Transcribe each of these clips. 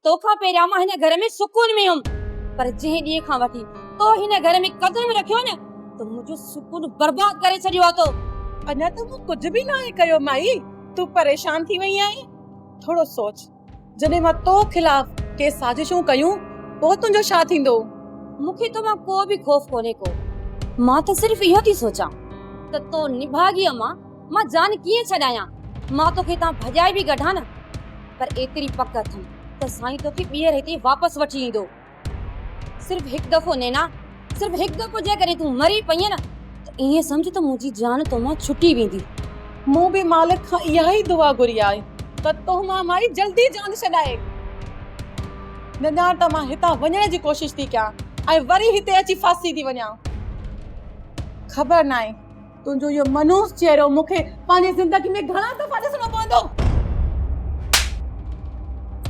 توکان پهريان مان هن گهر ۾ سڪون ۾ هيم، پر جنهن ڏينهن کان وٺي تو هن گهر ۾ قدم رکيو نه ته منهنجو سڪون برباد ڪري ڇڏيو آ تو. اڃا ته مون ڪجهه به ناهي ڪيو مائي، تون پريشان ٿي وئي آهين؟ ٿورو سوچ، جڏهن مان تو خلاف ڪي سازشون ڪيون، پوء تنهنجو ڇا ٿيندو؟ مون کي تو مان ڪو به خوف ڪونهي ڪو، مان ته صرف اهو ٿي سوچان ته تو نڀاڳيء مان مان جان ڪيئن ڇڏايان؟ مان توکي هتان ڀڄائي به ڪڍان نه، پر ايتري پڪ اٿم ته سائين توکي ٻيهر هتي واپس وٺي ايندو. صرف هڪ دفعو نينا، صرف هڪ دفعو جيڪڏهن تون مري پئين نه ته ائين سمجهه ته منهنجي جان تو مان ڇٽي ويندي. مون به مالڪ کان اها ئي دعا گهري آهي ته تو مان مائي جلدي جان ڇڏائي. نه ڄاڻ ته مان هتان وڃڻ جي ڪوشش ٿي ڪيان ۽ وري هتي اچي ڦاسي ٿي وڃان. خبر ناهي تنهنجو اهو منحوس چهرو مون کي پنهنجي زندگي ۾ گهڻا دفعا ڏسڻو پوندو.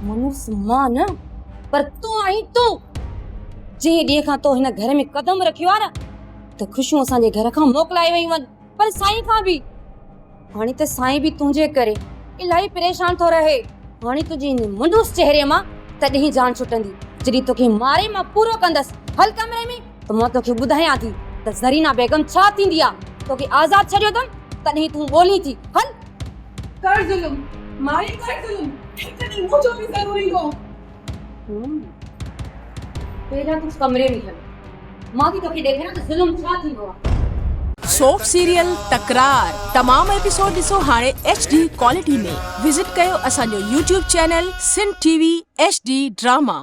منحوس مان نه پر تون آهين تون. جنهن ڏينهن کان تو هن گهر ۾ قدم رکيو آهي نه ته خوشيون اسان جي گهر کان موڪلائي ويون آهن پر سائين کان به. هاڻي ته سائين به تنهنجي ڪري الاهي پريشان ٿو رهي. هاڻي تنهنجي ان منحوس چهري مان تڏهن جان ڇٽندي جڏهن توکي ماري مان پورو ڪندس. هل ڪمري ۾. ته مان توکي ٻڌايان ٿي ته زرينا بيگم ڇا ٿيندي آ، توکي آزاد ڇڏيو اٿم تڏهن تون ٻولين ٿي، هل. ڪر ظلم مائي ڪر ظلم، هڪ ڏينهن منهنجو به ضرور ايندو. پهريان تون ڪمري ۾ هل، مان ٿي توکي ڏيکاريان ته ظلم ڇا ٿيندو آ. سوپ سيريل تڪرار تمام ايپيسوڊ ڏسو هاڻي ايڇ ڊي ڪوالٽي ۾ وزٽ ڪيو اسان جو YouTube channel Sindh T V H D drama.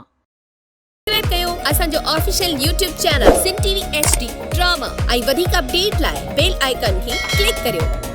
Subscribe ڪيو اسان جو official YouTube channel Sindh T V H D drama ۽ وڌيڪ اپڊيٽ لاء بيل آئيڪان کي ڪلڪ ڪريو.